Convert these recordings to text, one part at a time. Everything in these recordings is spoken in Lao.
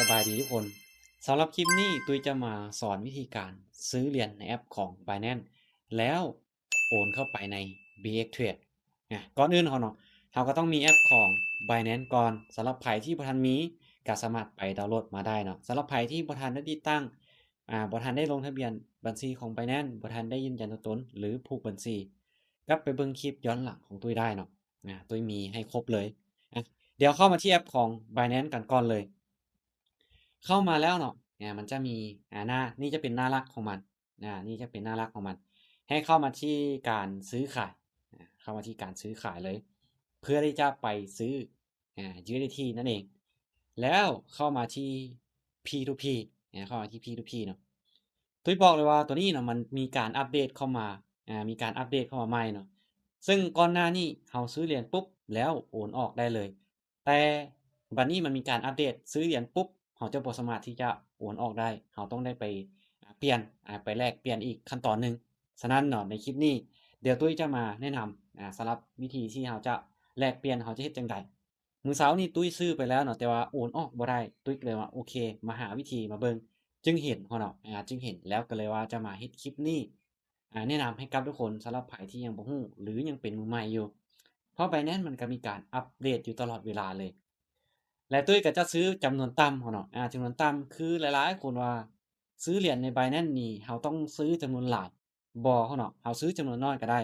ສະບາຍດີທຸກຄົນ. ສຳລັບຄລິບນີ້ ຕຸ້ຍຈະມາສອນວິທີການຊື້ຫຼຽນໃນແອັບຂອງ Binance ແລ້ວໂອນເຂົ້າໄປໃນ BX Trade ນະ. ກ່ອນອື່ນເຮົາເນາະ ເຮົາກໍຕ້ອງມີແອັບຂອງ Binance ກ່ອນ. ສຳລັບໃຜທີ່ບໍ່ທັນມີ ກໍສາມາດໄປດາວໂຫຼດມາໄດ້ເນາະ. ສຳລັບໃຜທີ່ບໍ່ທັນໄດ້ຕິດຕັ້ງ ອາ ບໍ່ທັນໄດ້ລົງທະບຽນບັນຊີຂອງ Binance ບໍ່ທັນໄດ້ຢືນຢັນຕົວຕົນ ຫຼື ຜູກບັນຊີ ກັບໄປເບິ່ງຄລິບຍ້ອນຫຼັງຂອງຕຸ້ຍໄດ້ເນາະ. ອາ ຕຸ້ຍມີໃຫ້ຄົບເລີຍ. ອາ ດຽວເຂົ້າມາທີ່ແອັບຂອງ Binance ກັນກ່ອນເລີຍ. ເຂົ້າມາແລ້ວເນາະ ອາ ມັນຈະມີ ອາ ໜ້າ ນີ້ຈະເປັນໜ້າຫຼັກຂອງມັນ. ອາ ນີ້ຈະເປັນໜ້າຫຼັກຂອງມັນ. ໃຫ້ເຂົ້າມາທີ່ການຊື້ຂາຍ. ອາ ເຂົ້າມາທີ່ການຊື້ຂາຍເລີຍ ເພື່ອທີ່ຈະໄປຊື້ ອາ USDT ນັ້ນເອງ. ແລ້ວເຂົ້າມາທີ່ P2P ອາ ເຂົ້າມາທີ່ P2P ເນາະ. ຕຸ້ຍບອກເລີຍວ່າຕົວນີ້ເນາະ ມັນມີການອັບເດດເຂົ້າມາ ອາ ມີການອັບເດດເຂົ້າມາໃໝ່ເນາະ. ເຊິ່ງກ່ອນໜ້ານີ້ເຮົາຊື້ຫຼຽນປຸບ ແລ້ວໂອນອອກໄດ້ເລີຍ. ແຕ່ບັດນີ້ມັນມີການອັບເດດ ຊື້ຫຼຽນປຸບ ເຮົາຈະບໍ່ສາມາດທີ່ຈະໂອນອອກໄດ້. ເຮົາຕ້ອງໄດ້ໄປ ອາ ປ່ຽນ ອາ ໄປແລກປ່ຽນອີກຂັ້ນຕອນໜຶ່ງ. ສະນັ້ນເນາະ ໃນຄລິບນີ້ ດຽວຕຸ້ຍຈະມາແນະນຳ ອາ ສຳລັບວິທີທີ່ເຮົາຈະແລກປ່ຽນ ເຮົາຈະເຮັດຈັ່ງໃດ. ມື້ເຊົ້ານີ້ຕຸ້ຍຊື້ໄປແລ້ວເນາະ ແຕ່ວ່າໂອນອອກບໍ່ໄດ້. ຕຸ້ຍກໍເລີຍວ່າ ໂອເຄ ມາຫາວິທີມາເບິ່ງ ຈຶ່ງເຫັນເນາະ ອາ ຈຶ່ງເຫັນ ແລ້ວກໍເລີຍວ່າຈະມາເຮັດຄລິບນີ້ ອາ ແນະນຳໃຫ້ກັບທຸກຄົນ ສຳລັບໃຜທີ່ຍັງບໍ່ຮູ້ ຫຼື ຍັງເປັນມືໃໝ່ຢູ່. ເພາະ Binance ມັນກໍມີການອັບເດດຢູ່ຕະຫຼອດເວລາເລີຍ. ແລະ ຕຸ້ຍກໍຈະຊື້ຈຳນວນຕ່ຳເນາະ ອາ ຈຳນວນຕ່ຳ ຄືຫຼາຍໆຄົນວ່າຊື້ຫຼຽນໃນ Binance ນີ້ ເຮົາຕ້ອງຊື້ຈຳນວນຫຼາຍ. ບໍ່ເນາະ ເຮົາຊື້ຈຳນວນນ້ອຍກໍໄດ້.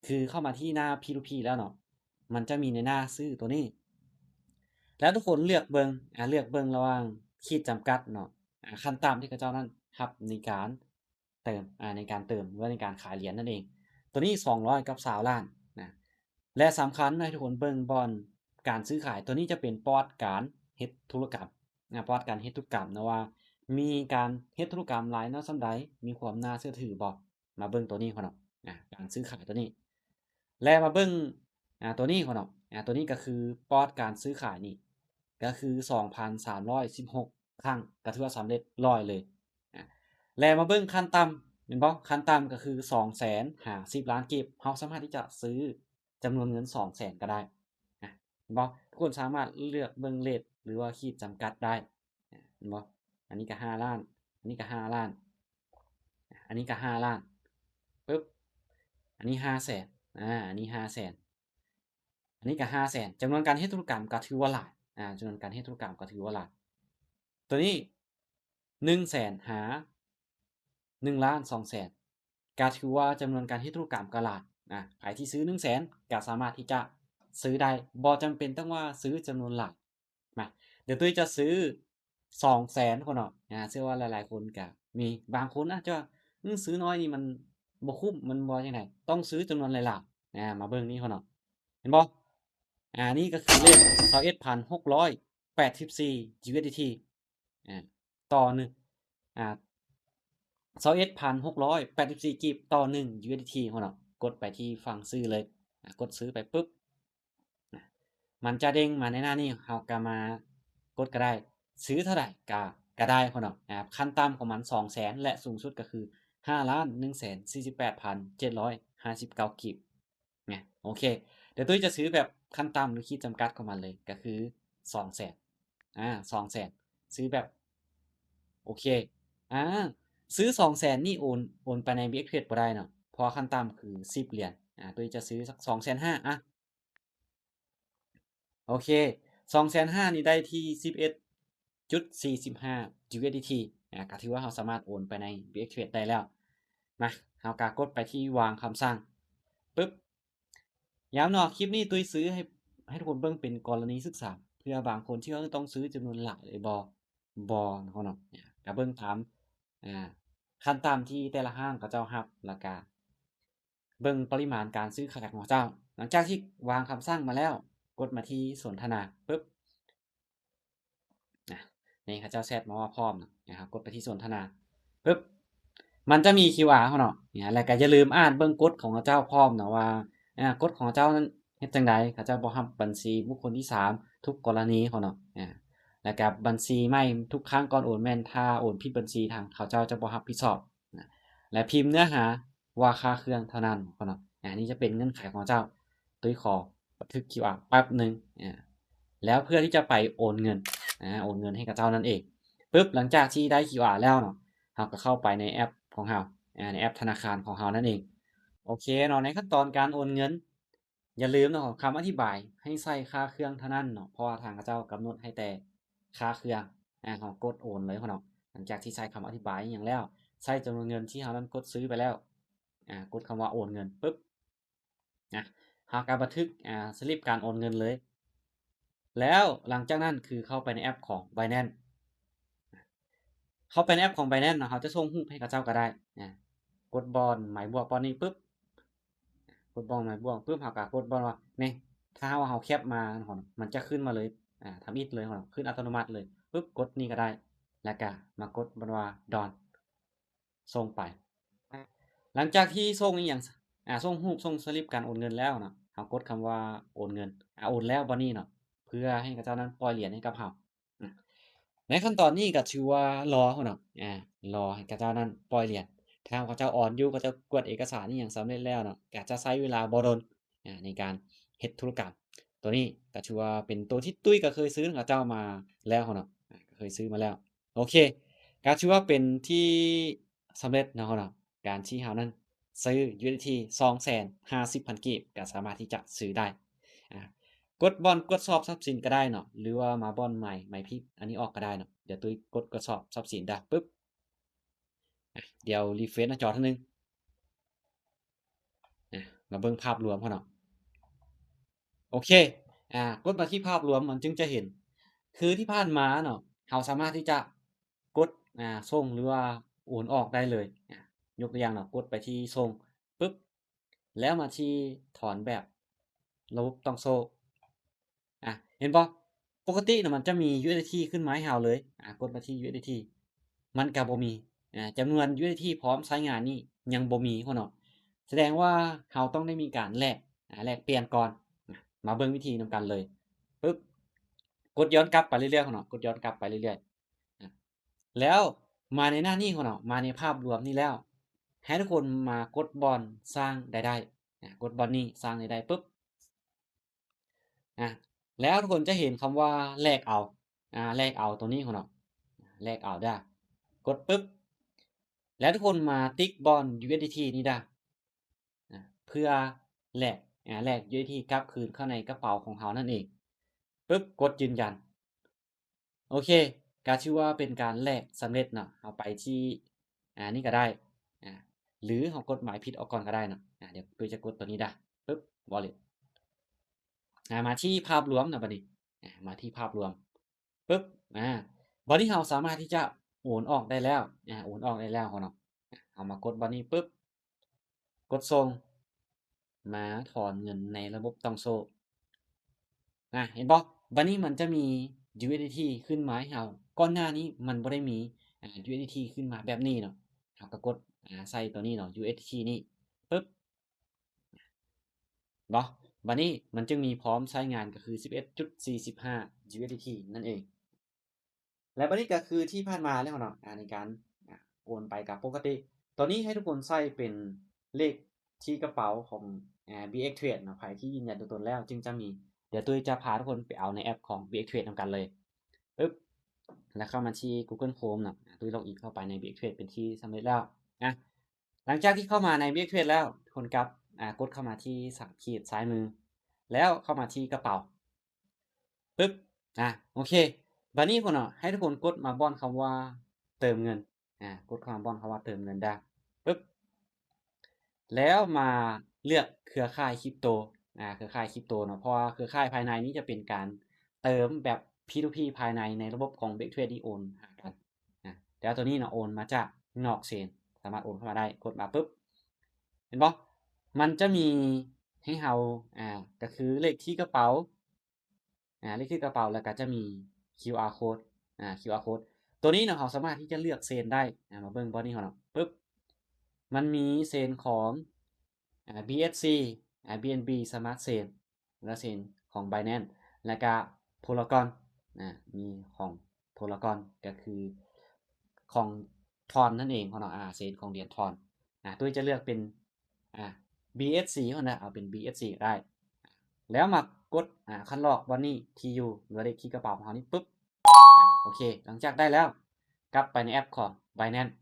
ຄືເຂົ້າມາທີ່ໜ້າ P2P ແລ້ວເນາະ ມັນຈະມີໃນໜ້າຊື້ຕົວນີ້ ແລ້ວທຸກຄົນເລືອກເບິ່ງ ອາ ເລືອກເບິ່ງລະຫວ່າງຂີດຈຳກັດເນາະ ອາ ຂັ້ນຕ່ຳທີ່ເຂົາເຈົ້ານັ້ນຮັບໃນການເຕີມ ອາ ໃນການເຕີມ ຫຼືວ່າໃນການຂາຍຫຼຽນນັ້ນເອງ. ຕົວນີ້ສອງຮ້ອຍກັບຊາວລ້ານນະ. ແລະ ສຳຄັນໃຫ້ທຸກຄົນເບິ່ງບ່ອນການຊື້ຂາຍ ຕົວນີ້ຈະເປັນປອດການເຮັດທຸລະກຳ ອາ ປອດການເຮັດທຸລະກຳນະ ວ່າມີການເຮັດທຸລະກຳຫຼາຍນ້ອຍສ່ຳໃດ ມີຄວາມໜ້າເຊື່ອຖືບໍ່. ມາເບິ່ງຕົວນີ້ເນາະ ອາ ການຊື້ຂາຍຕົວນີ້ ແລະ ມາເບິ່ງ ອາ ຕົວນີ້ເນາະ ອາ ຕົວນີ້ກໍຄືປອດການຊື້ຂາຍນີ້ ກໍຄືສອງພັນສາມຮ້ອຍສິບຫົກຄັ້ງ ກໍຖືວ່າສຳເລັດຮ້ອຍເລີຍ. ອາ ແລະ ມາເບິ່ງຂັ້ນຕ່ຳ ແມ່ນບໍ່? ຂັ້ນຕ່ຳກໍຄືສອງແສນຫາສິບລ້ານກີບ ເຮົາສາມາດທີ່ຈະຊື້ຈຳນວນເງິນສອງແສນກໍໄດ້. ອາ ເຫັນບໍ່? ທຸກຄົນສາມາດເລືອກເບິ່ງເຣດ ຫຼືວ່າຂີດຈຳກັດໄດ້. ອາ ເຫັນບໍ່? ອັນນີ້ກໍຫ້າລ້ານ ອັນນີ້ກໍຫ້າລ້ານ ອັນນີ້ກໍຫ້າລ້ານ ປຶບ ອັນນີ້ຫ້າແສນ ອາ ອັນນີ້ຫ້າແສນ ອັນນີ້ກໍຫ້າແສນ. ຈຳນວນການເຮັດທຸລະກຳກໍຖືວ່າຫຼາຍ ອາ ຈຳນວນການເຮັດທຸລະກຳກໍຖືວ່າຫຼາຍ. ຕົວນີ້ໜຶ່ງແສນຫາໜຶ່ງລ້ານສອງແສນ ກໍຖືວ່າຈຳນວນການເຮັດທຸລະກຳກໍຫຼາຍ. ອາ ໃຜທີ່ຊື້ໜຶ່ງແສນກໍສາມາດທີ່ຈະຊື້ໄດ້ ບໍ່ຈຳເປັນຕ້ອງວ່າຊື້ຈຳນວນຫຼາຍ. ມາ ດຽວຕຸ້ຍຈະຊື້ສອງແສນພຸ້ນເນາະ. ອາ ເຊື່ອວ່າຫຼາຍໆຄົນກະມີ ບາງຄົນອາດຈະວ່າ ອື ຊື້ນ້ອຍນີ້ມັນບໍ່ຄຸ້ມ ມັນບໍ່ຈັ່ງໃດ ຕ້ອງຊື້ຈຳນວນຫຼາຍໆ. ອາ ມາເບິ່ງນີ້ພຸ້ນເນາະ ເຫັນບໍ່? ອາ ນີ້ກໍຄືເລດຊາວເອັດພັນຫົກຮ້ອຍແປດສິບສີ່ USDT ອາ ຕໍ່ໜຶ່ງ ອາ ຊາວເອັດພັນຫົກຮ້ອຍແປດສິບສີ່ກີບຕໍ່ໜຶ່ງ USDT ພຸ້ນເນາະ. ກົດໄປທີ່ຝັ່ງຊື້ເລີຍ ອາ ກົດຊື້ໄປປຶບ ນະ ມັນຈະເດ້ງມາໃນໜ້ານີ້ ເຮົາກໍມາກົດກໍໄດ້ ຊື້ເທົ່າໃດກໍ ກໍໄດ້ພຸ້ນເນາະ. ອາ ຂັ້ນຕ່ຳຂອງມັນສອງແສນ ແລະ ສູງສຸດກໍຄືຫ້າລ້ານໜຶ່ງແສນສີ່ສິບແປດພັນເຈັດຮ້ອຍຫ້າສິບເກົ້າກີບ ນະ. ໂອເຄ ດຽວຕຸ້ຍຈະຊື້ແບບຂັ້ນຕ່ຳ ຫຼື ຂີດຈຳກັດຂອງມັນເລີຍ ກໍຄືສອງແສນ ອາ ສອງແສນ ຊື້ແບບ ໂອເຄ ອາ ຊື້ສອງແສນນີ້ໂອນ ໂອນໄປໃນ BX Trade ບໍ່ໄດ້ເນາະ ເພາະວ່າຂັ້ນຕ່ຳຄືສິບຫຼຽນ. ອາ ຕຸ້ຍຈະຊື້ສັກສອງແສນຫ້າ ອາ ໂອເຄ ສອງແສນຫ້ານີ້ໄດ້ທີ່ສິບເອັດຈຸດສີ່ສິບຫ້າ USDT ອາ ກໍຖືວ່າເຮົາສາມາດໂອນໄປໃນ BX Trade ໄດ້ແລ້ວ. ມາ ເຮົາກໍກົດໄປທີ່ວາງຄຳສັ່ງ ປຶບ ຍາມເນາະ ຄລິບນີ້ຕຸ້ຍຊື້ໃຫ້ ໃຫ້ທຸກຄົນເບິ່ງເປັນກໍລະນີສຶກສາ ເພື່ອບາງຄົນທີ່ວ່າຕ້ອງຊື້ຈຳນວນຫຼາຍ ຫຼື ບໍ່ ບໍ່ເນາະ ກໍເບິ່ງຕາມ ອາ ຂັ້ນຕ່ຳທີ່ແຕ່ລະຮ້ານເຂົາເຈົ້າຮັບ ແລ້ວກະເບິ່ງປະລິມານການຊື້ຂາຍຂອງເຂົາເຈົ້າ. ຫຼັງຈາກທີ່ວາງຄຳສັ່ງມາແລ້ວ ກົດມາທີ່ສົນທະນາ ປຶບ ນະ ນີ້ເຂົາເຈົ້າແຊັດມາວ່າພ້ອມນະ ເຮົາກົດໄປທີ່ສົນທະນາ ປຶບ ມັນຈະມີ QR ເນາະ ແລ້ວກໍຢ່າລືມອ່ານເບິ່ງກົດຂອງເຂົາເຈົ້າພ້ອມນະ ວ່າ ອາ ກົດຂອງເຂົາເຈົ້ານັ້ນເຮັດຈັ່ງໃດ ເຂົາເຈົ້າບໍ່ຮັບບັນຊີບຸກຄົນທີສາມທຸກກໍລະນີເນາະ ອາ ແລ້ວກໍບັນຊີໃໝ່ທຸກຄັ້ງກ່ອນໂອນແມ່ນ ຖ້າໂອນຜິດບັນຊີ ທາງເຂົາເຈົ້າຈະບໍ່ຮັບຜິດຊອບນະ ແລະ ພິມເນື້ອຫາ ວ່າຄ່າເຄື່ອງເທົ່ານັ້ນເນາະ. ອາ ນີ້ຈະເປັນເງື່ອນໄຂຂອງເຈົ້າ. ຕຸ້ຍຂໍບັນທຶກ QR ແປັບໜຶ່ງ ອາ ແລ້ວເພື່ອທີ່ຈະໄປໂອນເງິນ ອາ ໂອນເງິນໃຫ້ເຂົາເຈົ້ານັ້ນເອງ. ປຶບ ຫຼັງຈາກທີ່ໄດ້ຄິວອາແລ້ວເນາະ ເຮົາກໍເຂົ້າໄປໃນແອັບຂອງເຮົາ ອາ ໃນແອັບທະນາຄານຂອງເຮົານັ້ນເອງ. ໂອເຄເນາະ ໃນຂັ້ນຕອນການໂອນເງິນ ຢ່າລືມເນາະ ຄຳອະທິບາຍໃຫ້ໃສ່ຄ່າເຄື່ອງເທົ່ານັ້ນເນາະ ເພາະວ່າທາງເຂົາເຈົ້າກຳນົດໃຫ້ແຕ່ຄ່າເຄື່ອງ. ອາ ເຮົາກົດໂອນເລີຍເນາະ ຫຼັງຈາກທີ່ໃສ່ຄຳອະທິບາຍອີ່ຫຍັງແລ້ວ ໃສ່ຈຳນວນເງິນທີ່ເຮົານັ້ນກົດຊື້ໄປແລ້ວ ອາ ກົດຄຳວ່າໂອນເງິນປຶບ ນະ ເຮົາກໍບັນທຶກ ອາ ສະລິບການໂອນເງິນເລີຍ. ແລ້ວຫຼັງຈາກນັ້ນຄືເຂົ້າໄປໃນແອັບຂອງ Binance ເຂົ້າໄປໃນແອັບຂອງ Binance ເນາະ ເຮົາຈະສົ່ງຮູບໃຫ້ເຂົາເຈົ້າກໍໄດ້ນະ. ກົດບ່ອນໝາຍບວກບ່ອນນີ້ປຶບ ກົດບ່ອນໝາຍບວກປຶບ ເຮົາກໍກົດບ່ອນວ່າ ນີ້ ຖ້າຫາກວ່າເຮົາແຄັບມາ ມັນຈະຂຶ້ນມາເລີຍ ອາ ທຳອິດເລີຍ ຂຶ້ນອັດຕະໂນມັດເລີຍ. ປຶບ ກົດນີ້ກໍໄດ້ ແລ້ວກໍມາກົດບ່ອນວ່າ Done ສົ່ງໄປ. ຫຼັງຈາກທີ່ສົ່ງອີ່ຫຍັງ ອາ ສົ່ງຮູບ ສົ່ງສະລິບການໂອນເງິນແລ້ວເນາະ ເຮົາກົດຄຳວ່າໂອນເງິນ ອາ ໂອນແລ້ວບ່ອນນີ້ເນາະ ເພື່ອໃຫ້ເຂົາເຈົ້ານັ້ນປ່ອຍຫຼຽນໃຫ້ກັບເຮົາ. ໃນຂັ້ນຕອນນີ້ກໍຖືວ່າລໍເນາະ ອາ ລໍໃຫ້ເຂົາເຈົ້ານັ້ນປ່ອຍຫຼຽນ. ຖ້າເຂົາເຈົ້າອອນຢູ່ ເຂົາເຈົ້າກວດເອກະສານອີ່ຫຍັງສຳເລັດແລ້ວເນາະ ກໍຈະໃຊ້ເວລາບໍ່ດົນ ອາ ໃນການເຮັດທຸລະກຳ. ໂຕນີ້ກໍຖືວ່າເປັນໂຕທີ່ຕຸ້ຍກໍເຄີຍຊື້ນຳເຂົາເຈົ້າມາແລ້ວເນາະ ອາ ກໍເຄີຍຊື້ມາແລ້ວ. ໂອເຄ ກໍຖືວ່າເປັນທີ່ສຳເລັດເນາະ ເນາະ ການທີ່ເຮົານັ້ນຊື້ USDT ສອງແສນຫ້າສິບພັນກີບ ກໍສາມາດທີ່ຈະຊື້ໄດ້. ອາ ກົດບ່ອນກວດສອບຊັບສິນກໍໄດ້ເນາະ ຫຼືວ່າມາບ່ອນໄມ ໄມພິດອັນນີ້ອອກກໍໄດ້ເນາະ. ດຽວຕຸ້ຍກົດກວດສອບຊັບສິນເດີ ປຶບ ອາ ດຽວ refresh ໜ້າຈໍເທື່ອໜຶ່ງ ອາ ມາເບິ່ງພາບລວມເນາະ. ໂອເຄ ອາ ກົດມາທີ່ພາບລວມ ມັນຈຶ່ງຈະເຫັນ ຄືທີ່ຜ່ານມາເນາະ ເຮົາສາມາດທີ່ຈະກົດ ອາ ສົ່ງ ຫຼືວ່າໂອນອອກໄດ້ເລີຍ. ອາ ຍົກຕົວຢ່າງເນາະ ກົດໄປທີ່ສົ່ງປຶບ ແລ້ວມາທີ່ຖອນແບບລະບົບຕ່ອງໂສ້ ອາ ເຫັນບໍ່? ປົກກະຕິນະ ມັນຈະມີ USDT ຂຶ້ນມາໃຫ້ເຮົາເລີຍ. ອາ ກົດມາທີ່ USDT ມັນກະບໍ່ມີ ອາ ຈຳນວນ USDT ພ້ອມໃຊ້ງານນີ້ຍັງບໍ່ມີເນາະ. ສະແດງວ່າເຮົາຕ້ອງໄດ້ມີການແລກ ອາ ແລກປ່ຽນກ່ອນ. ມາເບິ່ງວິທີນຳກັນເລີຍ. ປຶບ ກົດຍ້ອນກັບໄປເລື້ອຍໆເນາະ ກົດຍ້ອນກັບໄປເລື້ອຍໆ. ອາ ແລ້ວມາໃນໜ້ານີ້ເນາະ ມາໃນພາບລວມນີ້ແລ້ວ ໃຫ້ທຸກຄົນມາກົດບ່ອນສ້າງລາຍໄດ້. ອາ ກົດບ່ອນນີ້ ສ້າງລາຍໄດ້ປຶບ ອາ ແລ້ວທຸກຄົນຈະເຫັນຄຳວ່າແລກເອົາ ອາ ແລກເອົາໂຕນີ້ເນາະ ແລກເອົາເດີ ກົດປຶບ ແລ້ວທຸກຄົນມາຕິກບ່ອນ USDT ນີ້ເດີ ອາ ເພື່ອແລກ ອາ ແລກ USDT ກັບຄືນເຂົ້າໃນກະເປົາຂອງເຮົານັ້ນເອງ. ປຶບ ກົດຢືນຢັນ. ໂອເຄ ກະຖືວ່າເປັນການແລກສຳເລັດເນາະ. ເຮົາໄປທີ່ ອາ ນີ້ກໍໄດ້ ອາ ຫຼືເຮົາກົດໝາຍຜິດອອກກ່ອນກໍໄດ້ເນາະ. ອາ ດຽວຕຸ້ຍຈະກົດໂຕນີ້ເດີ ປຶບ Wallet ອາ ມາທີ່ພາບລວມເນາະ ບັດນີ້ ອາ ມາທີ່ພາບລວມປຶບ ອາ ບັດນີ້ເຮົາສາມາດທີ່ຈະໂອນອອກໄດ້ແລ້ວ ອາ ໂອນອອກໄດ້ແລ້ວເນາະ. ເຮົາມາກົດບ່ອນນີ້ປຶບ ກົດສົ່ງ ມາຖອນເງິນໃນລະບົບຕ່ອງໂສ້. ອາ ເຫັນບໍ່? ບັດນີ້ມັນຈະມີ USDT ຂຶ້ນມາໃຫ້ເຮົາ. ກ່ອນໜ້ານີ້ມັນບໍ່ໄດ້ມີ ອາ USDT ຂຶ້ນມາແບບນີ້ເນາະ. ເຮົາກໍກົດ ອາ ໃສ່ໂຕນີ້ເນາະ USDT ນີ້ ປຶບ ເນາະ. ບັດນີ້ມັນຈຶ່ງມີພ້ອມໃຊ້ງານ ກໍຄື ສິບເອັດຈຸດສີ່ສິບຫ້າ USDT ນັ້ນເອງ. ແລະ ບັດນີ້ກໍຄືທີ່ຜ່ານມາແລ້ວເນາະ ອາ ໃນການ ອາ ໂອນໄປກໍປົກກະຕິ. ຕອນນີ້ໃຫ້ທຸກຄົນໃສ່ເປັນເລກທີ່ກະເປົາຂອງ ອາ BX Trade ເນາະ. ໃຜທີ່ຢືນຢັນຕົວຕົນແລ້ວຈຶ່ງຈະມີ. ດຽວຕຸ້ຍຈະພາທຸກຄົນໄປເອົາໃນແອັບຂອງ BX Trade ນຳກັນເລີຍ. ປຶບ ແລ້ວເຂົ້າມາທີ່ Google Chrome ເນາະ. ອາ ຕຸ້ຍ log in ເຂົ້າໄປໃນ BX Trade ເປັນທີ່ສຳເລັດແລ້ວ. ອາ ຫຼັງຈາກທີ່ເຂົ້າມາໃນ BX Trade ແລ້ວ ທຸກຄົນກັບ ອາ ກົດເຂົ້າມາທີ່ສາມຂີດຊ້າຍມື ແລ້ວເຂົ້າມາທີ່ກະເປົາ. ປຶບ ອາ ໂອເຄ ບັດນີ້ພຸ້ນເນາະ ໃຫ້ທຸກຄົນກົດມາບ່ອນຄຳວ່າເຕີມເງິນ ອາ ກົດເຂົ້າມາບ່ອນຄຳວ່າເຕີມເງິນເດີ ປຶບ ແລ້ວມາເລືອກເຄືອຂ່າຍຄຣິບໂຕ ອາ ເຄືອຂ່າຍຄຣິບໂຕເນາະ ເພາະວ່າເຄືອຂ່າຍພາຍໃນນີ້ຈະເປັນການເຕີມແບບ P to P ພາຍໃນ ໃນລະບົບຂອງ BX Trade ທີ່ໂອນຫາກັນ ອາ ແຕ່ວ່າໂຕນີ້ເນາະ ໂອນມາຈາກນອກເຊນ ສາມາດໂອນເຂົ້າມາໄດ້ ກົດມາປຶບ ເຫັນບໍ່ ມັນຈະມີໃຫ້ເຮົາ ອາ ກໍຄືເລກທີ່ກະເປົາ ອາ ເລກທີ່ກະເປົາ ແລ້ວກໍຈະມີ QR code ອາ QR code ໂຕນີ້ເນາະ ເຮົາສາມາດທີ່ຈະເລືອກເຊນໄດ້ ອາ ມາເບິ່ງບ່ອນນີ້ເນາະ ປຶບ ມັນມີເຊນຂອງ ອາ BSC ອາ BNB Smart Chain ແລະ ເຊນຂອງ Binance ແລ້ວກະ Polygon ອາ ມີຂອງ Polygon ກໍຄືຂອງ Tron ນັ້ນເອງເນາະ ອາ ເຊນຂອງຫຼຽນ Tron ອາ ຕຸ້ຍຈະເລືອກເປັນ ອາ BSC ຫັ້ນນະ ເອົາເປັນ BSC ກໍໄດ້ ແລ້ວມາກົດ ອາ ຄັດລອກບ່ອນນີ້ ທີ່ຢູ່ ຫຼືວ່າເລກທີ່ກະເປົາຂອງເຮົານີ້ປຶບ ໂອເຄ ຫຼັງຈາກໄດ້ແລ້ວ ກັບໄປໃນແອັບຂອງ Binance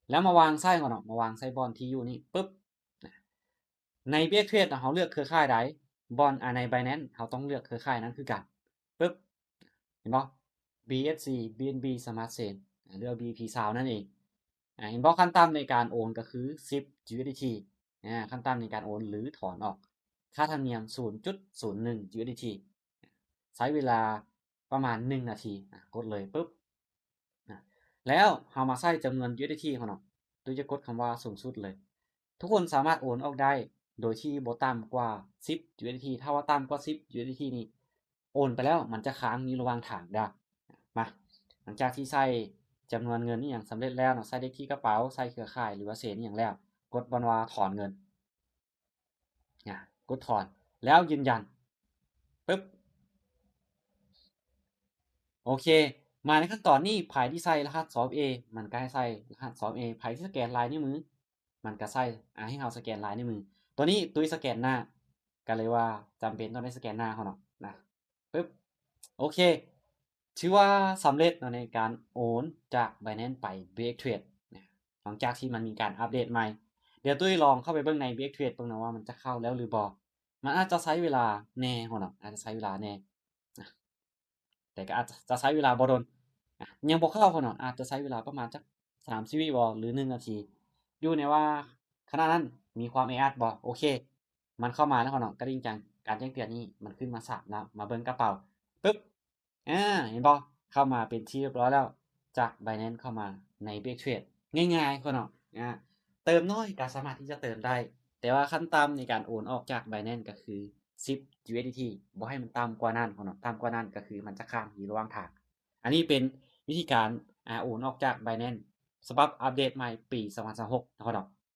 ແລ້ວມາວາງໃສ່ກ່ອນເນາະ ມາວາງໃສ່ບ່ອນທີ່ຢູ່ນີ້ປຶບ ໃນ BXTrade ເຮົາເລືອກເຄືອຂ່າຍໃດ ບ່ອນ ອາ ໃນ Binance ເຮົາຕ້ອງເລືອກເຄືອຂ່າຍນັ້ນຄືກັນ ປຶບ ເຫັນບໍ່ BSC BNB Smart Chain ຫຼືວ່າ BEP ຊາວນັ້ນເອງ ອາ ເຫັນບໍ່ ຂັ້ນຕ່ຳໃນການໂອນກໍຄືສິບ USDT ອາ ຂັ້ນຕ່ຳໃນການໂອນ ຫຼື ຖອນອອກ ຄ່າທຳນຽມສູນຈຸດສູນໜຶ່ງ USDT ໃຊ້ເວລາປະມານໜຶ່ງນາທີ ອາ ກົດເລີຍປຶບ ນະ ແລ້ວເຮົາມາໃສ່ຈຳນວນ USDT ຂອງເຮົາເນາະ ໂດຍຈະກົດຄຳວ່າສູງສຸດເລີຍ ທຸກຄົນສາມາດໂອນອອກໄດ້ໂດຍທີ່ບໍ່ຕ່ຳກວ່າສິບ USDT ຖ້າວ່າຕ່ຳກວ່າສິບ USDT ນີ້ໂອນໄປແລ້ວ ມັນຈະຄ້າງຢູ່ລະຫວ່າງທາງເດີ້ ມາ ຫຼັງຈາກທີ່ໃສ່ຈຳນວນເງິນອີ່ຫຍັງສຳເລັດແລ້ວເນາະ ໃສ່ເລກທີ່ກະເປົາ ໃສ່ເຄືອຂ່າຍ ຫຼືວ່າເຊນອີ່ຫຍັງແລ້ວ ກົດບ່ອນວ່າຖອນເງິນ ອາ ກົດຖອນ ແລ້ວຢືນຢັນ ປຶບ ໂອເຄ ມາໃນຂັ້ນຕອນນີ້ ໃຜທີ່ໃສ່ລະຫັດ ສອງ ເອ ມັນກໍໃຫ້ໃສ່ລະຫັດ ສອງ ເອ ໃຜທີ່ສະແກນລາຍນິ້ວມື ມັນກໍໃສ່ ອາ ໃຫ້ເຮົາສະແກນລາຍນິ້ວມື ຕົວນີ້ຕຸ້ຍສະແກນໜ້າ ກໍເລີຍວ່າຈຳເປັນຕ້ອງໄດ້ສະແກນໜ້າເຮົາເນາະ ນະ ປຶບ ໂອເຄ ຖືວ່າສຳເລັດເນາະ ໃນການໂອນຈາກ Binance ໄປ BXTrade ນະ ຫຼັງຈາກທີ່ມັນມີການອັບເດດໃໝ່ ດຽວຕຸ້ຍລອງເຂົ້າໄປເບິ່ງໃນ BXTrade ເບິ່ງເນາະວ່າມັນຈະເຂົ້າແລ້ວຫຼືບໍ່ ມັນອາດຈະໃຊ້ເວລາແດ່ເນາະ ອາດຈະໃຊ້ເວລາແດ່ ນະ ແຕ່ກໍອາດຈະໃຊ້ເວລາບໍ່ດົນ ອາ ຍັງບໍ່ເຂົ້າເນາະ ອາດຈະໃຊ້ເວລາປະມານຈັກສາມສິບວິບໍ່ ຫຼື ໜຶ່ງນາທີ ຢູ່ໃນວ່າຂະນະນັ້ນມີຄວາມແອອັດບໍ່ ໂອເຄ ມັນເຂົ້າມາແລ້ວເນາະ ກະດິ່ງແຈ້ງ ການແຈ້ງເຕືອນນີ້ມັນຂຶ້ນມາສາມແລ້ວ ມາເບິ່ງກະເປົາ ປຶບ ອາ ເຫັນບໍ່ ເຂົ້າມາເປັນທີ່ຮຽບຮ້ອຍແລ້ວ ຈາກ Binance ເຂົ້າມາໃນ BXTrade ງ່າຍໆເນາະ ອາ ເຕີມໜ້ອຍກໍສາມາດທີ່ຈະເຕີມໄດ້ ແຕ່ວ່າຂັ້ນຕ່ຳໃນການໂອນອອກຈາກ Binance ກໍຄືສິບ USDT ບໍ່ໃຫ້ມັນຕ່ຳກວ່ານັ້ນເນາະ ຕ່ຳກວ່ານັ້ນກໍຄືມັນຈະຄ້າງຢູ່ລະຫວ່າງທາງ ອັນນີ້ເປັນວິທີການ ອາ ໂອນອອກຈາກ Binance ສະບັບອັບເດດໃໝ່ປີສອງພັນຊາວຫົກເນາະ